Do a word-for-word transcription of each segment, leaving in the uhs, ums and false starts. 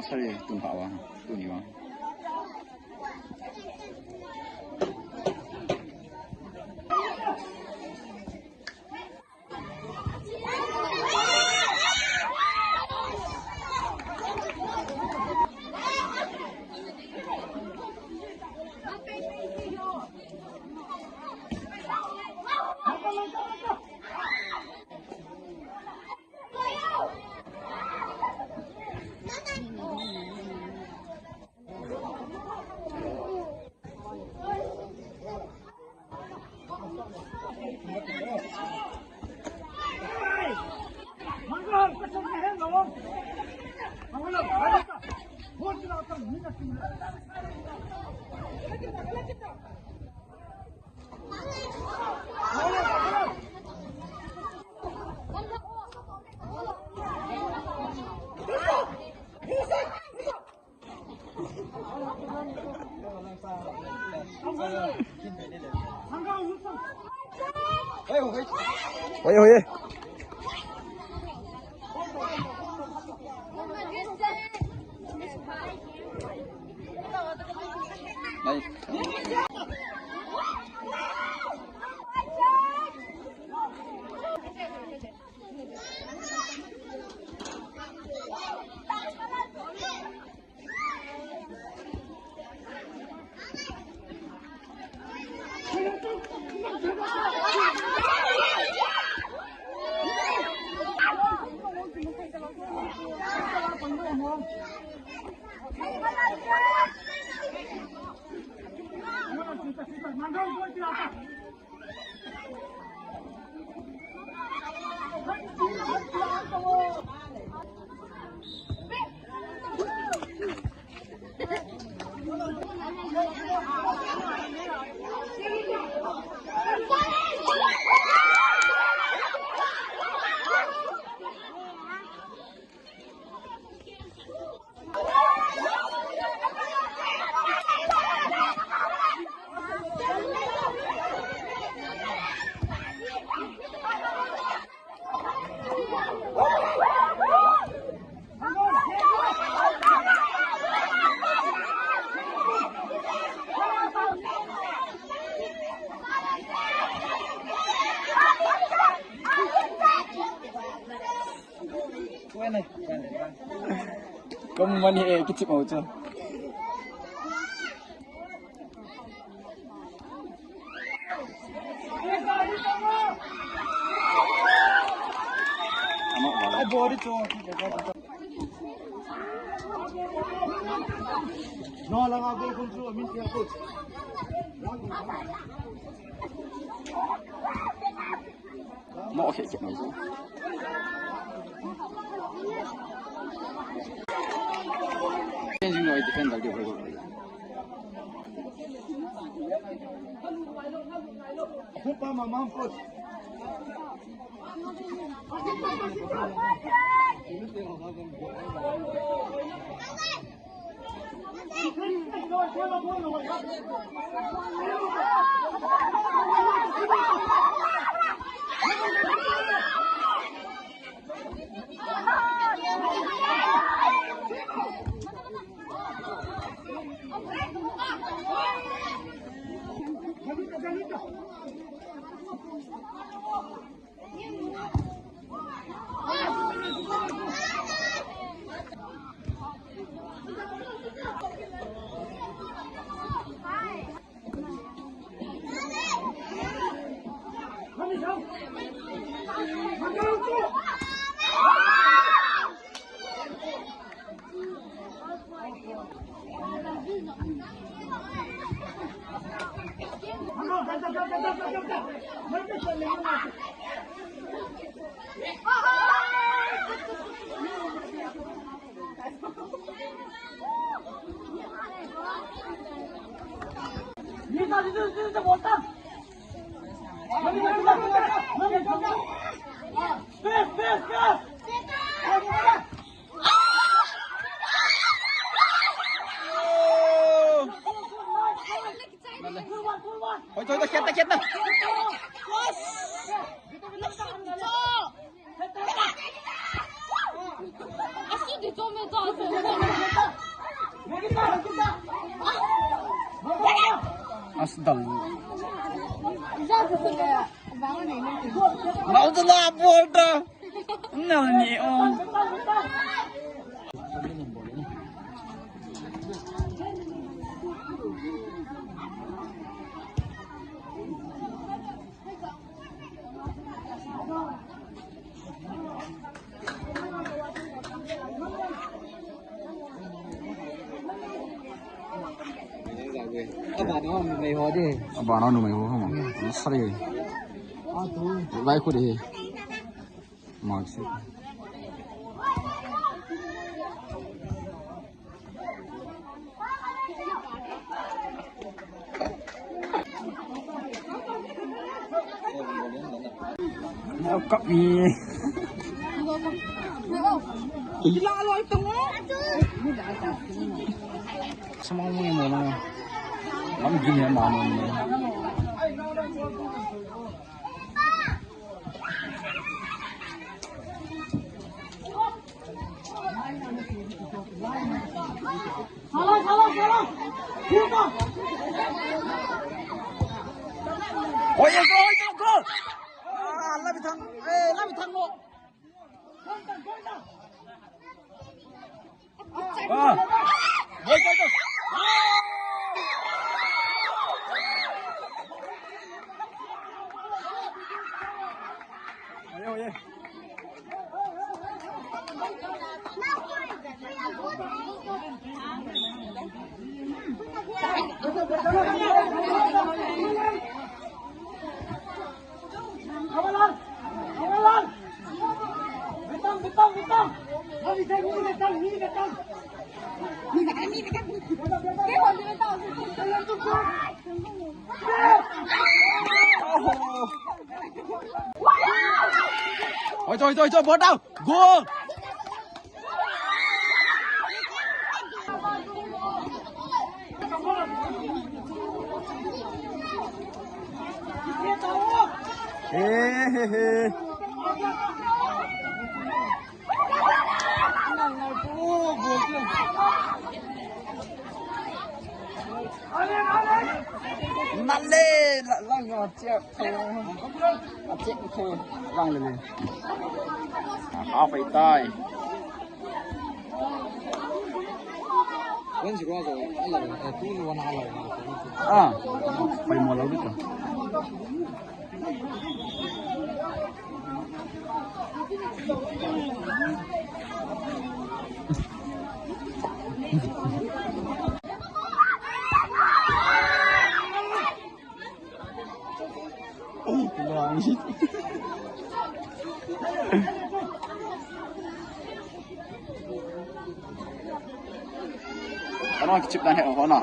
Thari tun pha wa, tuni wa. Hoye, hoye. Kom mani e kichip mau chu. Ai body chu. No, lang a gol kun chu min tiang ko. Mo khe khe no. Changing no defend like the. Kupa mamam coach. Hoy, hoy, hoy, kheta, kheta. Asidi chome to. Dal. Nau tu la bol ta. Nau ni o. Abana numei ho hama. Sari. Lai khu de. Maxi. Kap ni. Ila loi tong. Sama mo mo na. Lam gin ya ma mo. Oi, oi, oi, oi, oi. Ah, labi thang, eh, labi thang lo. Ah. Oi, oi, oi. Oi, oi, oi. Oi, oi, oi, oi, ball down. Goal. He, he, he. Nale, la, la, no, check. Check, check. Lang le. Half a time. Ah, pai mo lo dito. Ano ang kichip na he, oh, ano?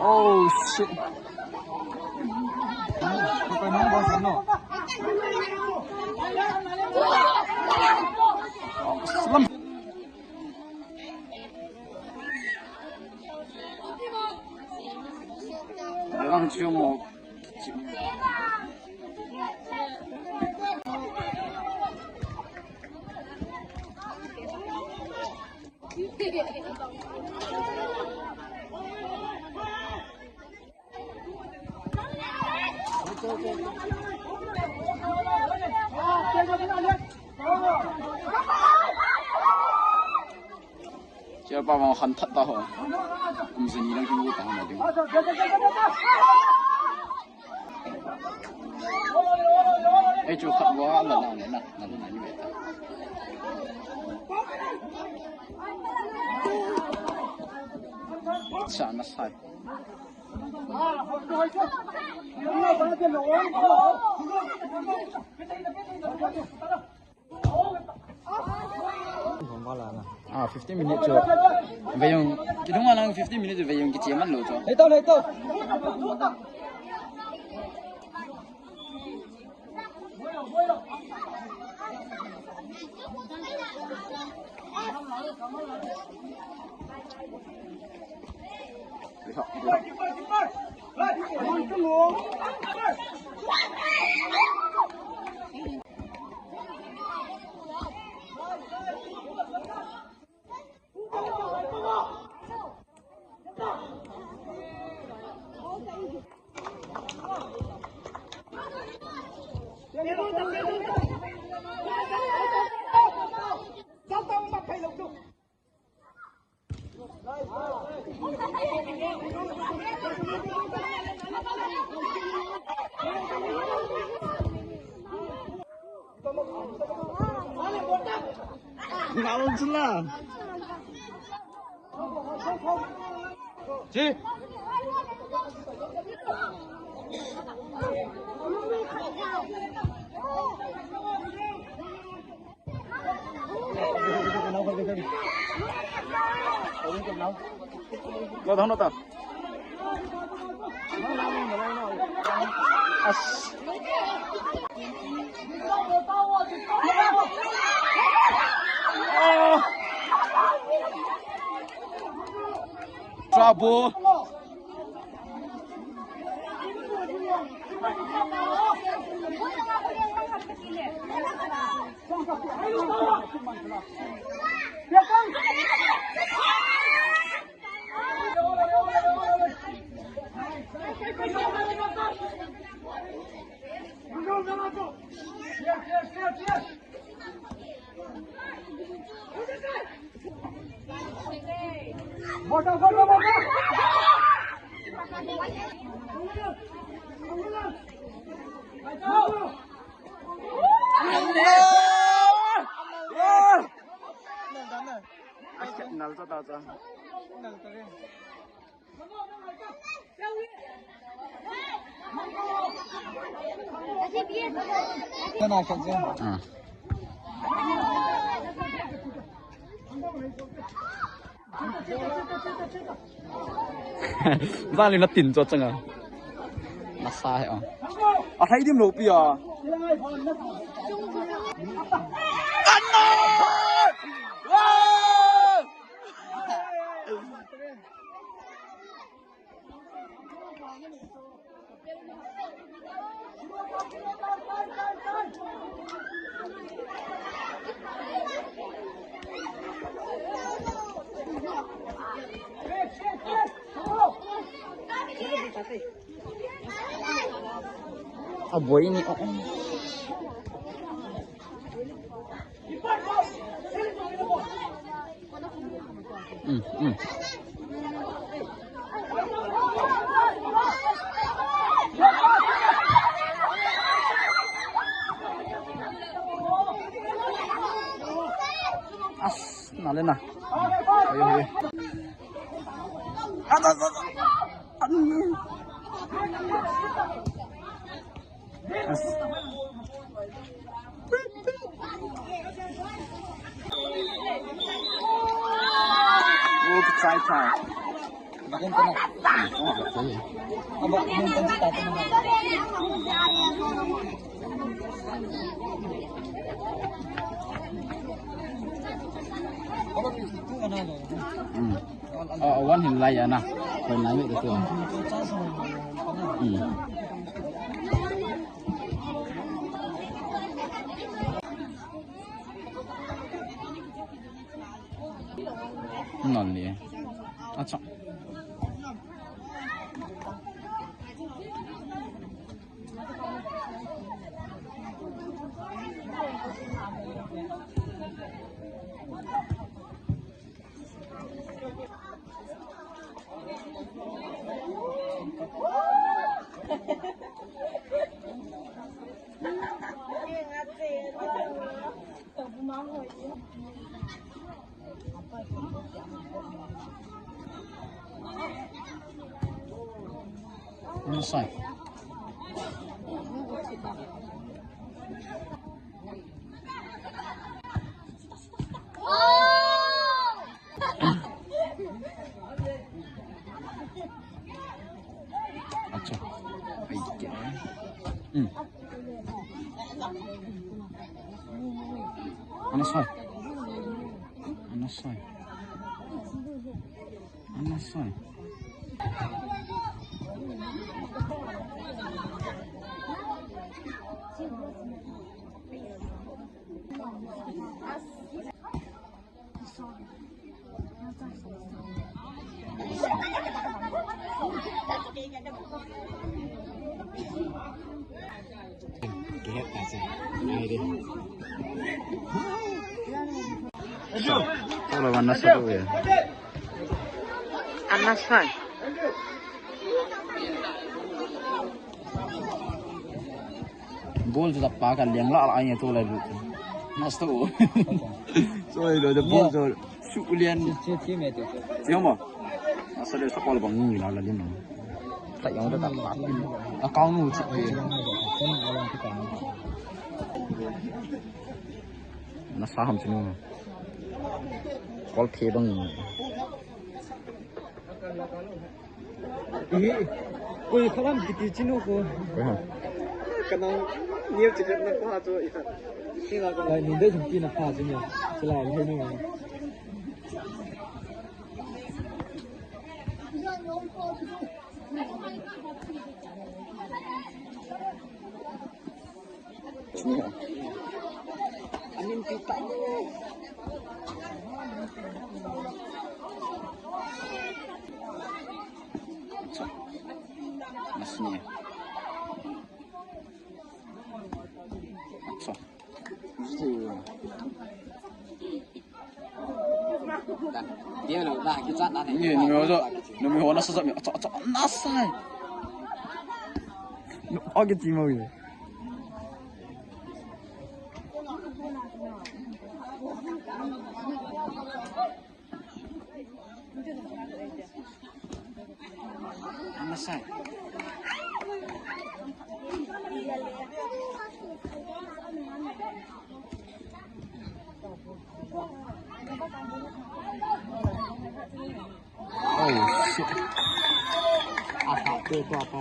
Oh, shit. Chia pa vang khan that ta ho. Kum sini lang kin ta na ding. Ei chu khat bou a la na na na na ni ve ta. Sa na sai. Ah, fifteen minutes chu. Vei jong, kidung a lang fifteen minutes vei jong kiche man lou chu. Lei to, lei to. Lo thang lo ta. As. Ah. Trouble. Nal ta ta ta. Ah. Zali na tin cho changa. Na sa he o. A thai dim lo pi a. Anna! Ah! A boi ni o. Mm, mm. As, na le na. Ayo, ayo. As, as, as, as. Mm. Oh, one hin lai ya na. Hin lai mi tu. Mm. Non ni. Acha. Ana sai. Acha. Ai, kya? Hmm. Ana sai. Ana sai. Ana sai. Ana sai. Ball chu tapa ka liang la la ai to la lu. Nasa to. Sorry lo, the ball chu su lian. Chi, chi, chi me te. Chi mo. Nasa le sa ball bang ni la la lin. Ta yang da tapa. A kau nu chi. Nasa ham chi nu. Ball phe bang ni. Ih, koi khalam kiti chinu ko. Koi ham? Kana niu chikat na pa chu ya. Sila ko lai ninde jumpi na pa chu ya. Sila le ni. Amin pita. Masih. Acha. Dia lo, dah, kita nak ni. Ni, ni, ni, ni, nasa sa, acha, acha, nasa. No, agi ti mo ye. Ana sai. Oh, shit. Apa tu, tu apa?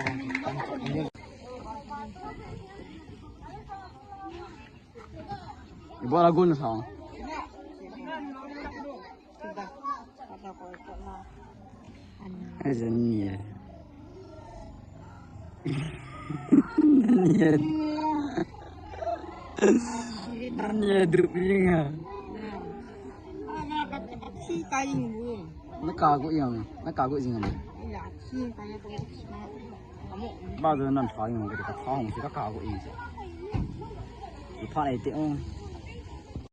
Ibu lagu ni sang. Aja ni ya. Ni ya. Ni ya, duduk ni ya. Nakago yang, nakago jing. Ba do nan tha yang, ka tha hong si ka kago jing. Tha ai te ong.